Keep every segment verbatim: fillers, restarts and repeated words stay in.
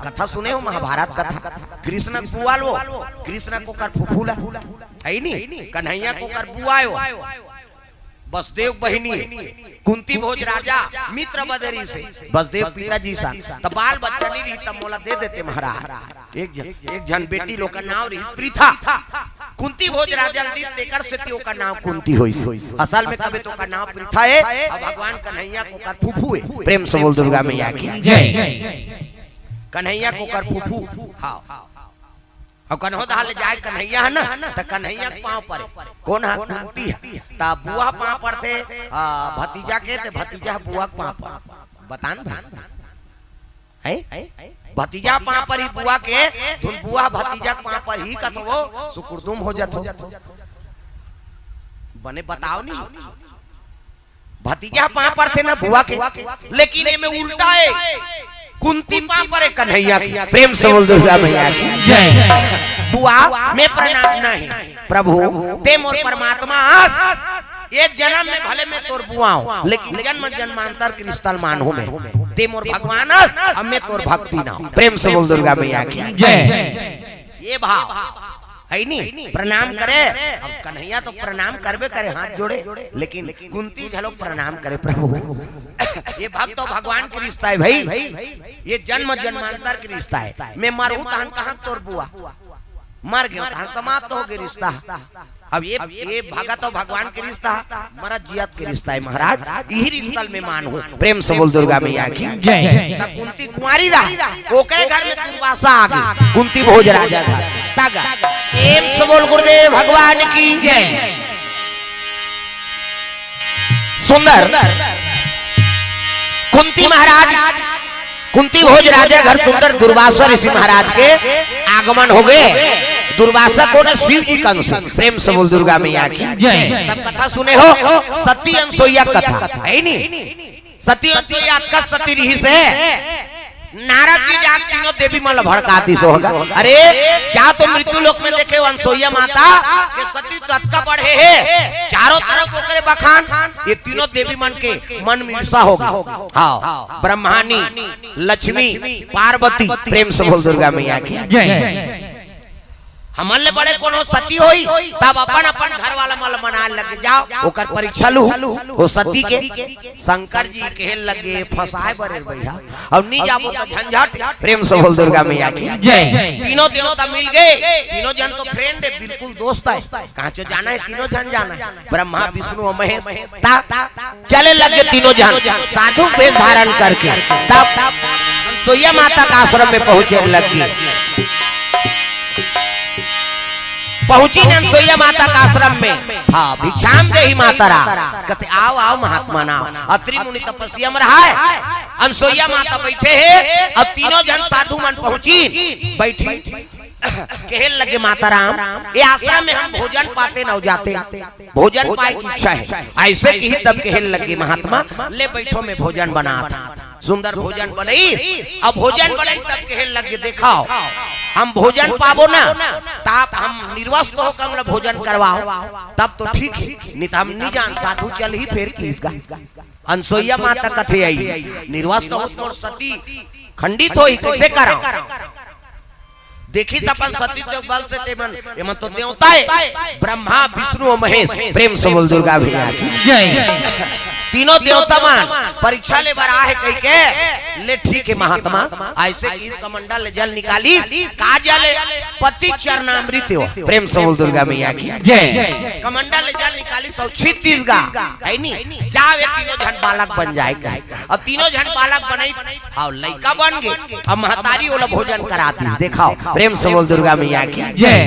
कथा सुने हो महाभारत कथा? कृष्ण के बुआ लो, कृष्ण के ओकर फुफू ला, है नी? कन्हैया के ओकर बुआ हो, बसदेव बहिनी, कुंती भोज राजा, मित्र बदरी से, बसदेव पिताजी सा, त बाल बच्चा नहीं रही, तब मोला दे देते महाराज। एक झन, एक झन बेटी लोग का नाम रही पृथा, कुंती भोज राजा ला दीस, तेकर सेती ओकर नाम कुंती होइस। असल में कबे तो ओकर नाम पृथा है, अब भगवान कन्हैया के ओकर फुफू है। प्रेम से बोल दुर्गा मैया की जय। कन्हैया के ओकर फुफू, हाँ। अब कन्हो दहा ले जाए कन्हैया है ना, त कन्हैया के पाँव परे। कोन हा? कुंती हा। त बुआ पाँव परथे, आ, भतीजा के, त भतीजा बुआ के पाँव पर। बतान भाई। हैं? भतीजा पाँव परही बुआ के, धुन बुआ भतीजा के पाँव परही कथो, सुकुरदुम हो जथो। बने बताओ नी। भतीजा पाँव परथे ना बुआ के, लेकिन एमे उल्टा है, कुंती पाँव परे कन्हैया के। प्रेम से बोल दुर्गा मैया की जय। बुआ, मैं प्रणाम नहीं, प्रभु, ते मोर परमात्मा अस, ये जन्म में भले मैं तोर बुआ हूँ, लेकिन जन्म जन्मांतर के रिश्ता ल मानहूँ मैं। ते मोर भगवान अस, अब मैं तोर भक्ति ना हूँ। प्रेम से बोल दुर्गा मैया की जय। ये भाव है नी, प्रणाम करे। अब कन्हैया तो प्रणाम करबे करे, हाथ जोड़े, लेकिन कुंती घलो प्रणाम करे, प्रभु, ये भक्त अउ भगवान के रिश्ता है भाई, ये जन्म जन्मांतर के रिश्ता है। मैं मरहूं तहन कहाँ तोर बुआ, मर गयो तहन समाप्त हो गए रिश्ता। अब ये, ये भगत अउ भगवान के रिश्ता, मरत जियत के रिश्ता है महाराज, यही रिश्ता ल मैं मानहूं। प्रेम से बोल दुर्गा मैया की जय। त कुंती कुंवारी रहा, ओकरे घर में दुर्वासा आ गए, कुंती भोज राजा घर। तग प्रेम से बोल गुरुदेव भगवान की जय। सुंदर कुंती महाराज, कुंती भोज राजा घर सुंदर दुर्वासा ऋषि महाराज के आगमन हो गए। दुर्वासा कोन? शिव जी के अंश। प्रेम से बोल दुर्गा मैया की जय। सब कथा सुने हो, सती अनसोईया कथा है नी? सती अनसोईया अतका सती रहिस हे, नारद जी जाके तीनों देवी मन ल भड़का दिस होगा। अरे, जा तो मृत्यु लोक में देखे अनसोईया माता के सती तो अतका बढ़े हे, चारों तरफ ओकरे बखान, ये तीनों देवी मन के मन में ईर्षा होगा। हाँ, ब्रह्मानी, लक्ष्मी, पार्वती, प्रेम से बोल दुर्गा मैया की जय। हमन ले बड़े कोनो सती होई, तब अपन अपन घर वाला मन ल मनाए लग जाओ, ओकर परीक्षा लू, हो सती के। शंकर जी कहे लगे, फंसाए बरे भैया, अब नी जाबो तो झंझट। प्रेम से बोल दुर्गा मैया की जय। तीनों देवता मिल गए, तीनों जन तो फ्रेंड है, बिल्कुल दोस्त है। कहाँ चो जाना है, तीनों जन जाना है, ब्रह्मा, विष्णु और महेश। ता चले लगे तीनों जन साधु वेश धारण करके। तब अनसोईया माता के आश्रम में पहुंचे लग गए। पहुंची न अनसोईया माता के आश्रम में। हाँ, भिक्षाम देहि मातरा। कहते, "आओ, आओ महात्मा ना।" अत्रि मुनि तपस्या में रहा है। अनसोईया माता बैठे हैं और तीनों जन साधु मन पहुंची, बैठी। कहे लगे, "माता राम, ये आश्रम में हम भोजन पाते न जाते, भोजन पाए की इच्छा है।" ऐसे कही तब कहे लगे महात्मा, "ले बैठो, मैं भोजन बनात हूँ।" सुंदर भोजन बनई, अब भोजन बनई तब कहे लगे, "देखाओ, हम भोजन पाबो ना, तब हम निर्वस्त्र होकर हमला भोजन करवाओ, तब तो ठीक है, नहीं तो हम नहीं जान, साधु चल ही फेर की इसका।" अनसोईया माता कथे आई, "निर्वस्त्र हो तोर सती खंडित होई, कैसे कराओ?" देखिस अपन सती देव बल से, तेमन, एमन तो देवता है, ब्रह्मा, विष्णु और महेश। प्रेम से बोल दुर्गा मैया की जय। तीनों देवता मन परीक्षा ले बर आहे कह के, "ले ठीक है महात्मा।" ऐसे की कमंडल ले जल निकाली, का जल है? पति चरणामृत हो। प्रेम से बोल दुर्गा मैया की जय। कमंडल ले जल निकाली, सौ छीत दिस गा, है नी? जावे तीनों जन बालक बन जाए कहे। और तीनों जन बालक बनई, हाँ, लइका बन गए। अब महतारी ओला भोजन करा दिस। देखाओ, प्रेम से बोल दुर्गा मैया की जय।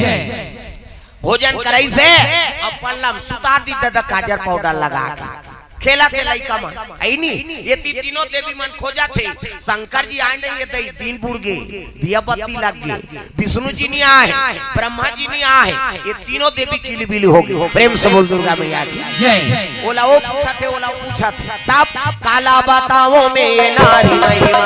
भोजन कराइस हे, अब पल्ला में सुता दिस दादा, काजर पाउडर लगा के। खेलत हे लइका मन, है नी? ये ती-, तीनों देवी मन खोजत हे, शंकर जी आए नहीं, ये दई दिन बुड़ गए, दिया बत्ती लग गए। विष्णु जी नहीं आए, ब्रह्मा जी नहीं आए, ये तीनों देवी किलबिल हो गई। प्रेम से बोल दुर्गा मैया की जय। ओला वो पूछत हे, ओला वो पूछत हे। तब काला बताओ मैं ये नारी महिमा,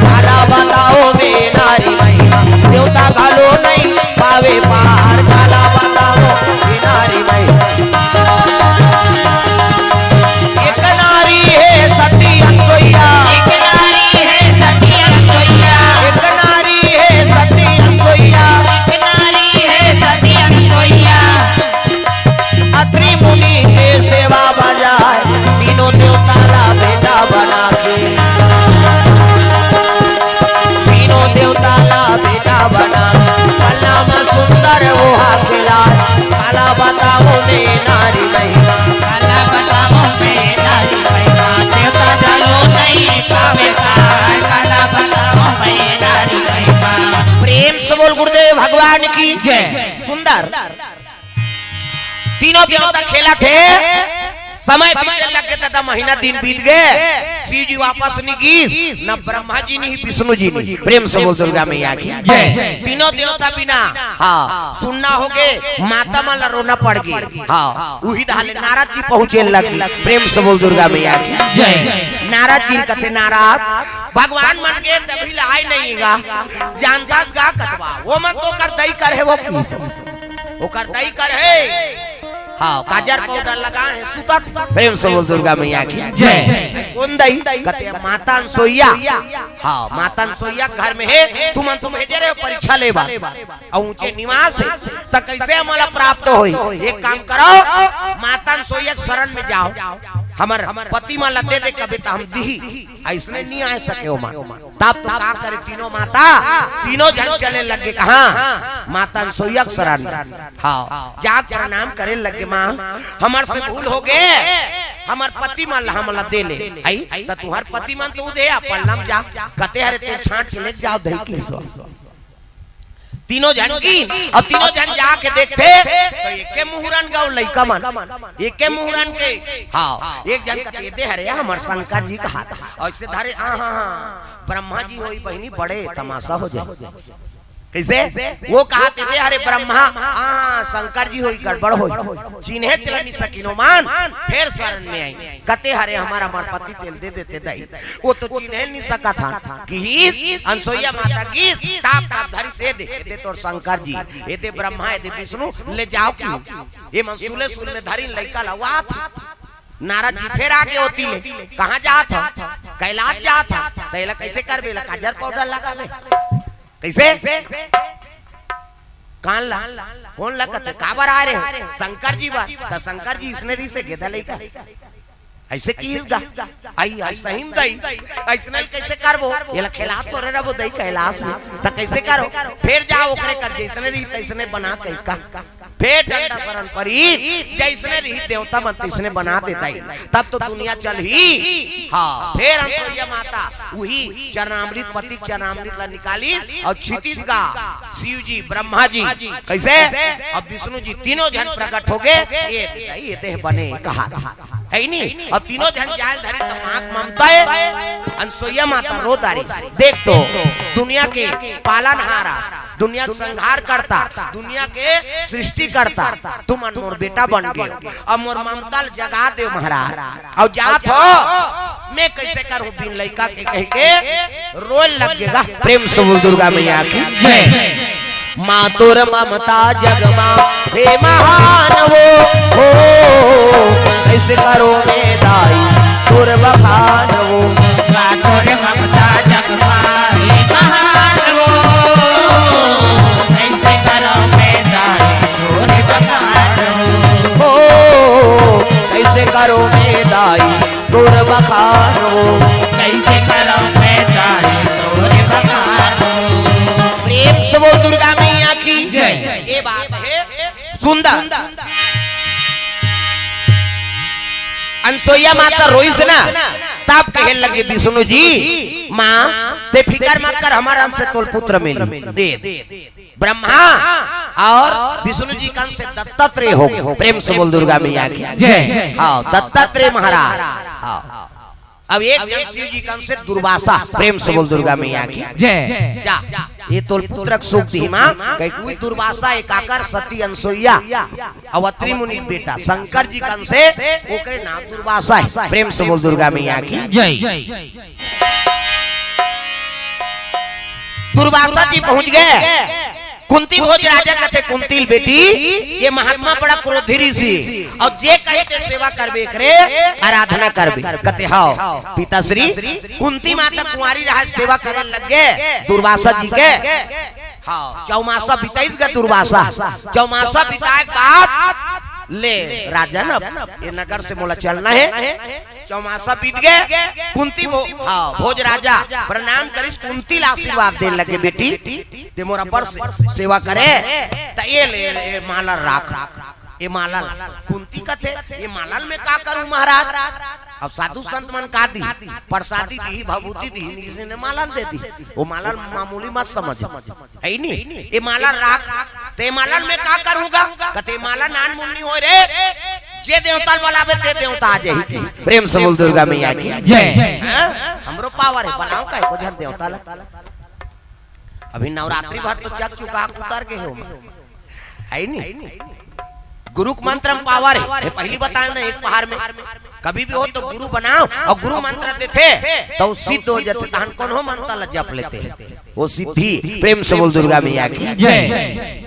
काला बताओ मैं ये नारी महिमा, देवता घलो नहीं पावे पार, काला बताओ ये नारी महिमा। एक नारी है सती अनसुईया, एक नारी है जय। सुंदर। तीनों देवता खेलथे, समय बीते लगे, दादा, महीना दिन बीत गे, शिव जी वापस नहीं गिस, न ब्रह्मा जी नहीं, विष्णु जी नहीं। प्रेम से बोल दुर्गा मैया की जय। तीनों देवता बिना, हाँ, सुन्ना हो गे, माता मन ला रोना पड़ गे। हाँ, उही डहर ले नारद जी पहुंचे लगे। प्रेम से बोल दुर्गा मैया की जय। नारद जी कथे, नारद, भगवान मन के तभी ला आय नहीं गा, जानथस गा कथवा, वो मन तो कर दई कर हे वो की, ओकर दई कर हे। हाँ, काजर पाउडर लगा हे, सुतत। प्रेम से बोल दुर्गा मैया की जय। कोन दई? कथे माता अनसोइया। हाँ, माता अनसोइया घर में हे, तुमन तो भेजे रहे हो परीक्षा लेबा, अउ ऊंचे निवास हे, त कैसे हमला प्राप्त होई? एक काम करो, माता अनसोइया के शरण में जाओ, हमर पति मन ला दे दे कबे त हम दिही, अइसने नहीं आ सके ओमन। तब तो का करे, तीनों माता, तीनों झन चले लगे। कहाँ? माता अनसोइया के शरण। हाँ, जाके प्रणाम करे लगे, माँ, हमर से भूल हो गे, हमर पति मन ला हमला दे ले। आई, त तुहर पति मन तो दे, अपन लम जा, कथे हरे ते छांट के ले जाओ, दही के सो। तीनों झन की, अउ तीनों झन जाके देखथे, त एके मुहूरन गा लइका मन, एके मुहूरन के। हाँ, एक झन कथे, दे हरे, हमर शंकर जी कहात, अइसे धरे, हाँ, हाँ, हाँ, ब्रह्मा जी होई बहिनी, बड़े तमाशा हो जाय। कैसे? वो कहाथे, दे हरे ब्रह्मा, हाँ, शंकर जी होई, गड़बड़ होई, चिन्हे चला नहीं सकिन ओमन, फेर शरण में आई। कथे हरे, हमर, हमर पति तेल दे देते दाई, वो तो चिन्हे नहीं सकत हन। कि अनसोइया माता की ताप ताप धरी से दे, ए दे तोर शंकर जी, ए दे ब्रह्मा, ए दे विष्णु, ले जाओ कि। ये मन सुले सुल में धरिन लइका लवात। नारद जी फेर आगे होती ले, कहाँ जात ह? कैलाश जात ह। त एला कैसे करबे? एला काजर पाउडर लगा ले। कैसे? कान ला, कोन ला कथे, काबर आ रहे हो? शंकर जी बर। त शंकर जी इसने री से गेदा लइका। अइसे किहिस गा। आई, आई सही में दई। अइसने कैसे करबो? एला खेला तोरे रबो दई कैलाश में। त कैसे करो? फेर जाओ ओकरे कर, जइसने री तइसने बना कही का। फेर डंडा शरण परी, जइसने री देवता मन तइसने बना दे दई। तब तो दुनिया चलही। हाँ, फेर अनसोइया माता उही चरणामृत, पति के चरणामृत ला निकाली अउ छिटिस गा शिव जी, ब्रह्मा जी, कैसे? अब विष्णु जी, तीनों झन प्रकट हो गे। ये, ये देह बने कहा, है नी? अब तीनों झन जाय धरी त आंख ममता हे, अनसोइया माता रो डारिस। देख तो, दुनिया के पालनहारा, दुनिया के संहार करता, दुनिया के सृष्टि करता, तुमन मोर बेटा बन गे, अब मोर ममता ल जगा दे महाराज। अउ जात हो, मैं कैसे करूं बिन लइका के, कह के रोए लग गे गा। प्रेम से बोल दुर्गा मैया की जय। माँ तोर ममता जग मा हे महान वो, हो, कैसे करो मैं दाई तोर बखान वो। माँ तोर ममता जग मा हे महान वो, कैसे करो मैं दाई तोर बखान वो। हो, कैसे करो मैं दाई तोर बखान वो। कैसे करो मैं दाई तोर बखान वो। प्रेम से बोल दुर्गा मैया की जय। ये बात हे सुंदर। अनसोइया माता रोइस ना, तब कहे लगे विष्णु जी, माँ, ते फिकर मत कर, हमर अंश से तोल पुत्र मिल दे। ब्रह्मा अउ विष्णु जी के अंश से दत्तात्रेय हो गे। प्रेम से बोल दुर्गा मैया की जय। हाँ, दत्तात्रेय महाराज। हाँ। अब एक झन शिव जी के अंश से दुर्वासा। प्रेम से बोल दुर्गा मैया की जय। जा, ये तोल पुत्र के सुख दिही माँ, कहे कोई दुर्वासा एक आकर सती अनसोइया अउ अत्रि मुनि के बेटा शंकर जी के अंश से, ओकरे नाम दुर्वासा हे। प्रेम से बोल दुर्गा मैया की जय। दुर्वासा जी पहुंच गे। कुंती भोज राजा कथे, कुंती ल बेटी, ये महात्मा बड़ा क्रोधी ऋषि, अउ जे कहे ते सेवा करबे करे, आराधना करबे। कथे, हव पिताश्री। कुंती माता कुंवारी रहय, सेवा करे लग गे दुर्वासा जी के। हव, चौमासा बिताइस गा दुर्वासा। चौमासा बिताय के बाद ले, राजन, अब ये नगर से मोला चलना हे। चौमासा बीत गे। कुंती भो-, हाँ, भोज राजा प्रणाम करिस, कुंती ला आशीर्वाद देन लगे, बेटी, ते मोर अब्बड़ से-, सेवा करे, त ये ले, ये माला राख, ये माला। कुंती कथे, ये माला ल मैं का करूं महाराज? अब साधु संत मन का दी? प्रसादी दी, भभूति दी, किसी ने मालन दे दी। वो मालन मामूली मत समझ, है नी? ये मालन राख, ते मालन में का करूँगा? कते मालन आन मुन्नी हो रे, जे देवता ल बलाबे ते देवता आ जाही। प्रेम से बोल दुर्गा मैया की जय। हाँ? हमरो पावर है, बनाओ का एको झन देवता ला। अभी नवरात्रि भर तो चक चुका उतर गए हो, है नी? गुरु के मंत्र में पावर है, ये पहली बताए ना, एक पहाड़ में कभी भी हो तो गुरु बनाओ और गुरु मंत्र देथे तो सिद्ध हो जाथे। तहन कोनो मंत्र ला जप लेते हैं, वो सिद्धि। प्रेम से बोल दुर्गा मैया की जय।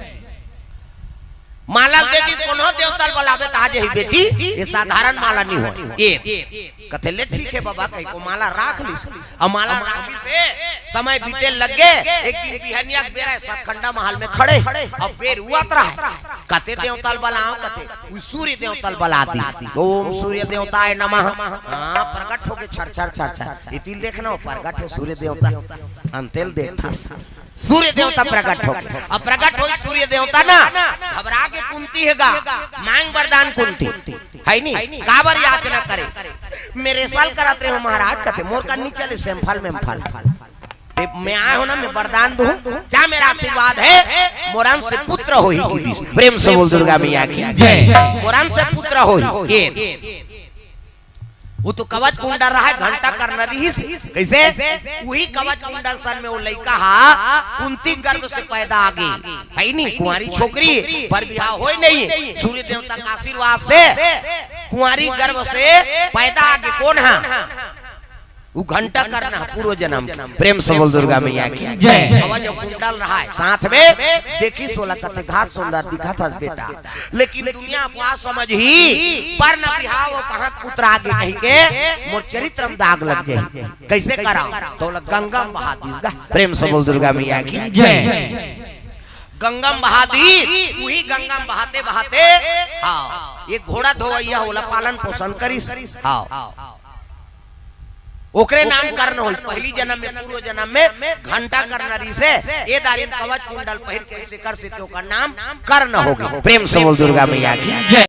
माला दे दी, कोनो देवता ल बलाबे त आ जाही बेटी, ये साधारण माला नहीं हो। ये कथे ले ठीक है बाबा, कहीं को माला राख ली। अब माला राख ली से समय बीते लग गए। एक दिन बिहनिया के बेरा सतखंडा महल में खड़े, अब बेर हुआ रहा, कते देवता ल बलाओ, कते उ सूर्य देवता ल बला दी। ओम सूर्य देवताय नमः। हाँ, प्रकट होके छर छर छर छर। इतिल देखना, वो प्रकट है सूर्य देवता। अंतेल देखता, सूर्य देवता प्रकट हो। अब प्रकट हो सूर्य देवता ना, घबरा के कुंती है गा, मांग वरदान कुंती, है नी? काबर याचना करे? मेरे साल कराते हो महाराज, कथे मोर का नहीं चले, सैंफल में फल। ते मैं आए हो ना, मैं वरदान दूं, क्या मेरा आशीर्वाद है? मोर अंश से पुत्र होही की दिस। प्रेम से बोल दुर्गा मैया की जय। मोर अंश से पुत्र होही। ये वो तो कवच कुंडल रहा है, घंटा करना रहीस। कैसे? वही कवच कुंडल सन में वो लइका हा कुंती गर्भ से पैदा आ गई, है नी? कुंवारी छोकरी, पर बिहाव होय नहीं, सूर्य देवता का आशीर्वाद से कुंवारी गर्भ से पैदा आ गई। कौन हा? वो घंटा करना पूर्व जन्म के। प्रेम से बोल दुर्गा मैया की जय। कवच कुंडल रहा है साथ में, देखी सोला कथे घात सुंदर दिखा था बेटा, लेकिन दुनिया अपवाद समझ ही, पर न बिहाव कहाँ उतरा गे कही के मोर चरित्र में दाग लग जाए। कैसे करा? तो बोला, गंगा में बहा दीस गा। प्रेम से बोल दुर्गा मैया की जय। गंगा में बहा दी, वही गंगा में बहाते बहाते, हाँ, ये घोड़ा धोवैया होला पालन पोषण करिस। हाँ, ओकरे नाम कर्ण होइस। पहली जन्म में, पूर्व जन्म में घंटा कर्ण रहिसे, ये दारिन कवच कुंडल पहिर के ऐसे कर से तो ओकर नाम कर्ण हो गए। प्रेम से बोल दुर्गा मैया की जय।